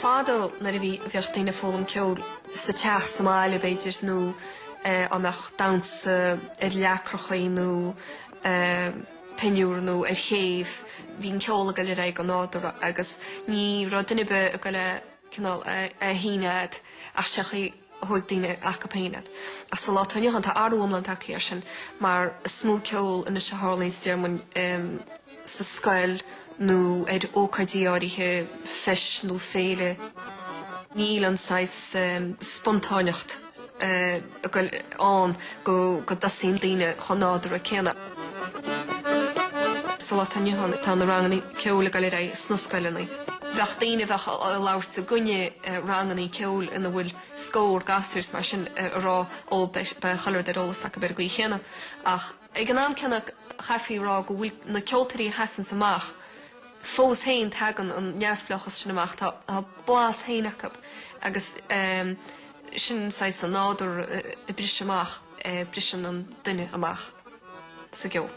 Fadó nuair a bhí bheadh daoine ag foghlaim ceoil sa teach sa mbaile b'fhéidir nó dá mbeadh damhsa ar leacrachaí nó pinniúr nó ar chéibh bhí an ceol ag goil ar aghaidh go nádúrtha agus ní raibh duine ar bith ag goil é cineál a shíneadh fhad ach sé chaoi a thóig daoine acu féin iad. Ach sa lá atá inniu ann tá athrú iomlán tagtha air sin mar is mó ceol anois a tharlaíonns déarfainn sa scoil nó ar ócáidí áirithe, feis nó féile. Níl an saghas spontáineacht ann go dtosaíonn daoine chomh nádúrtha céanna. Sa lá atá inniu ann tá na ranganna ceoil ag dul ar aghaidh sna scoileanna. Bheadh daoine a bheadh ag labhairt i gcoinne ranganna ceoil ina bhfuil scór gasúir is mar sin ag rá ó beidh chuile rud ar eolas acu ar an gcaoi chéanna. Ach ag an am céanna chaithfí a rá go bhfuil na ceoltóirí a sheasanns amach fós féin tagann an neamhspleáchas sin amach, tá a blas féin acu agus sin saghas an nádúr ag briseadh amach, briseann an duine amach sa gceol.